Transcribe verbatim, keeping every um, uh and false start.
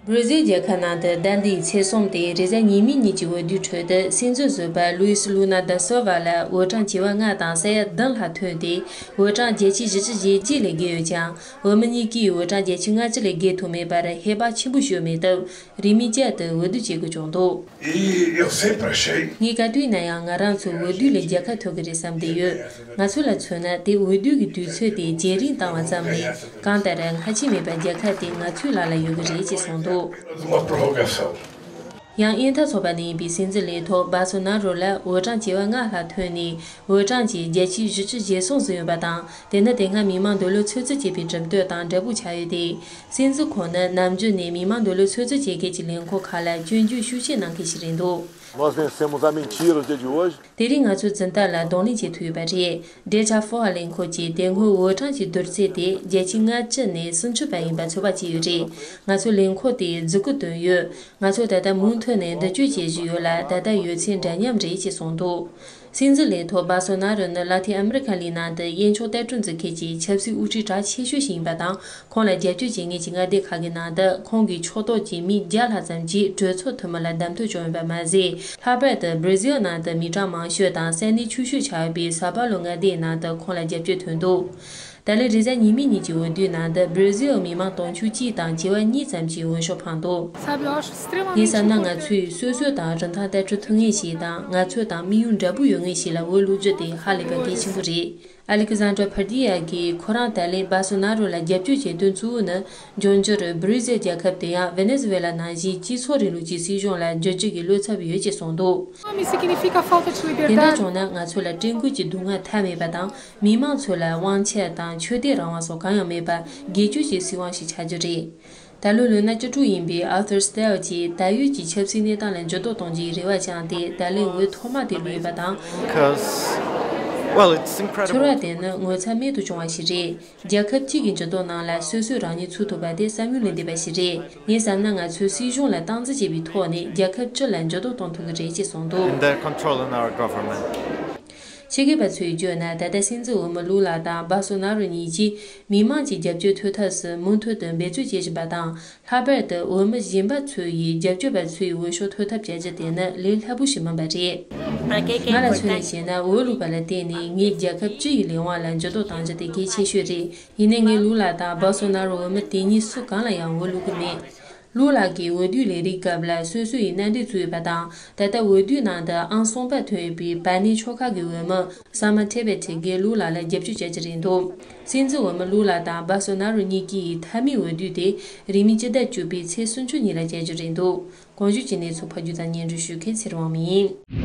བྷི་ར་ཟིལ་རྒྱལ་ཁབ་ནང་དུ་ཟླ་འདིའི་ཚེས་གསུམ་སྟེ་རེས་གཟའ་ཉི་མའི་ཉིན་གྱི་འོས་བསྡུའི་ཁྲོད་དུ་སྲིད་འཛིན་ཟུར་པ་ལུའི་སི་ལུ་ན་ད་སིལ་ཝ་ལ་འོས་གྲངས་བྱེ་བ་ལྔ་དང་ས་ཡ་བདུན་ལྷག་ཐོན་ཏེ། འོས་གྲངས་བརྒྱད་ཅུ་བཞི་བཅུ་ཞེ་བརྒྱད་ལས་བརྒལ་ཡོད་ཀྱང་། འོས་མི་གཉིས་ཀས་འོས་གྲངས་བརྒྱད་ཅུ་ལྔ་བཅུ་ལས་བརྒལ་ཐུབ་མེད་པར་ཧེ་བག་ཆེན་པོ་ཞིག་ཡོད་མེད་སྟབས། རིང་མིན་བསྐྱར་དུ་འོས་བསྡུ་བྱེད་དགོས་བྱུང་འདུག་ངས་ག་དུས་ཡིན་ན་ཡང་ང་རང་ཚོ་འོས་བསྡུ་ལས་རྒྱལ་ཁ་ཐོབ་ཀྱི་རེད་བསམ་བསྡད་ཡོད། ང་ཚོ་ལ་མཚོན་ན། དེ་འོས་བསྡུ་གི་དུས་ཚོད་དེ་ཇེ་རིང་བཏང་བ་ཙམ་ལས། གང་ལྟར་སྔ་ཕྱི་མེད་པར་རྒྱལ་ཁ་དེ་ང་ཚོའི་ལག་ལ་ཡོད་ཀྱི་རེད་ཅེས་གསུངས་འདུག་ཡང་དབྱིན་ཐ་ཚོགས་པ་ནས་ཡིན་པའི་སྲིད་འཛིན་ལས་ཐོག་སྦ་སོ་ན་རོ་ལ་འོས་གྲངས་བྱེ་བ་ལྔ་ལྷག་ཐོན་ནས། འོས་གྲངས་ཀྱི་བརྒྱད་ཅུ་བཞི་བཅུ་ཞེ་གསུམ་ཟིན་ཡོད་པ་དང་། དེ་ནི་དེ་སྔ་མི་མང་འདོད་བློ་ཚོད་རྩིས་བྱས་པའི་གྲུབ་འབྲས་དང་འདྲ་པོ་ཆགས་ཡོད་དེ། སྲིད་འཛིན་ཁོང་ནི་ནམ་རྒྱུན་ནས་མི་མང་འདོད་བློ་ཚོད་རྩིས་བྱེད་མཁན་གྱི་ལས་ཁུངས་ཁག་ལ་སྐྱོན་བརྗོད་ཤུགས་ཆེ་གནང་མཁན་ཞིག་རེད་འདུག Nós vencemos a mentira no dia de hoje. དེ་རིང་ང་ཚོས་འཛིན་སྟངས་ལ་གདོང་ལེན་བྱེད་ཐུབ་ཡོད་པ་རེད། ཌེ་ཆ་ཧྥོ་ཧ་ལས་འཁོར་གྱིས་དེ་སྔོན་འོས་གྲངས་ཀྱི་བསྡུར་ཚད་དེ་བརྒྱད་ཅུ་ལྔ་བཅུ་ནས་སུམ་ཅུ་བར་ཡིན་པ་ཚོད་དཔག་བྱས་ཡོད་རེད། ང་ཚོ་ལས་འཁོར་དེ་རྫི་གུ་བཏོན་ཡོད། ང་ཚོ་ད་ལྟ་མུ་མཐུད་ནས་འདྲི་གཅོད་བྱེད་བཞིན་ཡོད་ལ། ད་ལྟ་ཡོད་ཚད་འདྲ་མཉམ་རེད་ཅེས་གསུངས་འདུག་སྲིད་འཛིན་ལས་ཐོག་སྦ་སོ་ན་རོ་ནི་ལ་ཏིན་ཨ་མི་རི་ཁ་གླིང་ནང་དུ་གཡས་འཁྱོག་ལྟ་གྲུབ་འཛིན་མཁན་གྱི་ཆབ་སྲིད་དབུ་ཁྲིད་གྲགས་ཆེ་ཤོས་ཤིག་ཡིན་པ་དང་། ཁོང་ལ་རྒྱབ་སྐྱོར་བྱེད་མཁན་གྱི་མངའ་སྡེ་ཁག་གི་ནང་དུ་ཁོང་གི་ཕྱོགས་གཏོགས་ཀྱི་མི་བརྒྱ་ལྷག་ཙམ་གྱིས་གྲོས་ཚོགས་འཐུས་མི་ལ་བདམས་ཐོན་བྱུང་ཡོད་པ་མ་ཟད། ལྷག་པར་དུ་བྷི་ར་ཟིལ་ནང་དུ་མི་གྲངས་མང་ཤོས་དང་ས་གནས་ཆུང་ཤོས་ཆགས་ཡོད་པའི་སའོ་པའོ་ལོ་མངའ་སྡེའི་ནང་དུ་ཁོང་ལ་རྒྱབ་སྐྱོར་ཐོན་འདུག་ད་ལན་རེས་གཟའ་ཉི་མའི་ཉིན་གྱི་འོས་བསྡུའི་ནང་དུ་བྷི་ར་ཟིལ་མི་མང་དུང་ཕྱུར་གཅིག་དང་བྱེ་བ་གཉིས་ཙམ་གྱིས་འོས་ཤོག་འཕངས་འདུག Sabe, eu acho extremamente ངས་བསམ་ན། ང་importante. ཚོས་སོ་སོ་དང་རིན་ཐང་ལྟ་གྲུབ་མཐུན་ངེས་ཤིག་དང་། ང་ཚོ་དང་དམིགས་ཡུལ་འདྲ་པོ་ཡོད་ངེས་ཤིག་ལ་འོས་བླུག་རྒྱུ་དེ་ཧ་ལས་པ་གལ་ཆེན་པོ་རེད། ཨ་ལེག་ཟན་དྲ་ཕར་དི་ཡ་གིས་ཁོ་རང་ད་ལན་སྦ་སོ་ན་རོ་ལ་རྒྱབ་སྐྱོར་བྱེད་དོན་གཙོ་བོ་ནི། འབྱུང་འགྱུར་བྷི་ར་ཟིལ་རྒྱལ་ཁབ་དེ་ཡང་ཝེ་ནེ་ཛུ་ཝེ་ལ་ནང་བཞིན་སྤྱི་ཚོགས་རིང་ལུགས་ཀྱི་སྲིད་གཞུང་ལ་འགྱུར་རྒྱུ་གི་བློ་འཚབ་ཡོད་ཅེས་གསུངས་འདུག Não me significa falta de དེ་འདྲ་liberdade. བྱུང་ན་ང་ཚོ་ལ་བཀྲེས་སྐོམ་གྱི་སྡུག་བསྔལ་མཐའ་མེད་པ་དང་། མི་མང་ཚོ་ལ་དབང་ཆ་དང་ཆོས་དད་རང་དབང་སོགས་གང་ཡང་མེད་པ། སྒེར་གཅོད་ཀྱི་སྲིད་དབང་ཞིག་ཆགས་རྒྱུ་རེད། ད་ལོ་ལོ་ན་བཅུ་དྲུག་ཡིན་པའི་Arthur Styles གྱིས་ད་ཡོད་ཀྱི་ཆབ་སྲིད་གནས་སྟངས་ལ་འགྱུར་ལྡོག་གཏོང་རྒྱུའི་རེ་བ་བཅངས་ཏེ། ད་ལན་འོས་ཐོག་མ་དེ་བླུགས་ཡོད་པ་དང་། Because, well, it's incredible. ཚོར་བ་དེ་ནི་ངོ་ཚ་རྨད་དུ་བྱུང་བ་ཞིག་རེད། རྒྱལ་ཁབ་གཅིག་གི་འགྱུར་ལྡོག་ནང་ལ་སོ་སོས་རང་ཉིད་ཚུད་ཐུབ་པ་དེ་བསམ་ཡུལ་ལས་འདས་པ་ཞིག་རེད། ངས་བསམ་ན། ང་ཚོས་སྲིད་གཞུང་ལ་སྟངས་འཛིན་བྱེད་པའི་ཐོག་ནས་རྒྱལ་ཁབ་སྤྱི་ལ་འགྱུར་ལྡོག་གཏོང་ཐུབ་ཀྱི་རེད་ཅེས་གསུངས་འདུག In their control in our government. ཕྱི་རྒྱལ་པ་ཚོས་བརྗོད་ན། ད་ལྟ་སྲིད་འཛིན་འོས་མི་ལུ་ལ་དང་སྦ་སོ་ན་རོ་གཉིས་ཀྱིས་མི་མང་གི་རྒྱབ་སྐྱོར་ཐོབ་ཐབས་སུ་མུ་མཐུད་དུ་འབད་རྩོལ་བྱེད་བཞིན་པ་དང་། ལྷག་པར་དུ་འོས་མི་གཞན་པ་ཚོ་ཡིས་རྒྱབ་སྐྱོར་པ་ཚོའི་འོས་ཤོག་ཐོབ་ཐབས་བྱ་རྒྱུ་དེ་ནི་ལས་སླ་པོ་ཞིག་མིན་པ་རེད། ང་ལ་མཚོན་ནས་བཤད་ན། འོས་བླུགས་པ་ལ་བརྟེན་ནས་ངས་རྒྱལ་ཁབ་སྤྱི་ཡི་ལས་དབང་ལ་འགྱུར་ལྡོག་གཏང་རྒྱུ་དེ་གལ་ཆེ་ཤོས་རེད། ཡིན་ནའི་ངས་ལུ་ལ་དང་སྦ་སོ་ན་རོ་འོས་མི་དེ་གཉིས་སུ་གང་ལ་ཡང་འོས་བླུག་གི་མེད། ལུ་ལགས་ཀྱིས་འོས་བསྡུའི་ལས་རིགས་སྐབས་ལ་སོ་སོ་ཡི་མནའ་འབྲེལ་བཙུགས་ཡོད་པ་དང་། ད་ལྟ་འོས་བསྡུའི་ནང་དུ་ཨང་གསུམ་པ་ཐོན་ཡོད་པའི་བར་གནས་ཆོལ་ཁ་གི་འོས་མི་Simon Tebbetts གིས་ལུ་ལགས་ལ་རྒྱབ་སྐྱོར་བྱ་རྒྱུ་རེད་འདུག་སྲིད་འཛིན་འོས་མི་ལུ་ལགས་དང་སྦ་སོ་ན་རོ་གཉིས་ཀྱི་མཐའ་མའི་འོས་བསྡུ་དེ་རིང་མིན་སྤྱི་ཟླ་བཅུ་པའི་ཚེས་སུམ་ཅུ་ཉིན་ལ་བྱ་རྒྱུ་རེད་འདུག་གོང་ཞུས་ཀྱི་གནས་ཚུལ་ཕབ་སྒྱུར་དང་སྙན་སྒྲོན་ཞུ་མཁན་ཚེ་རིང་དབང་མོ་ཡིན།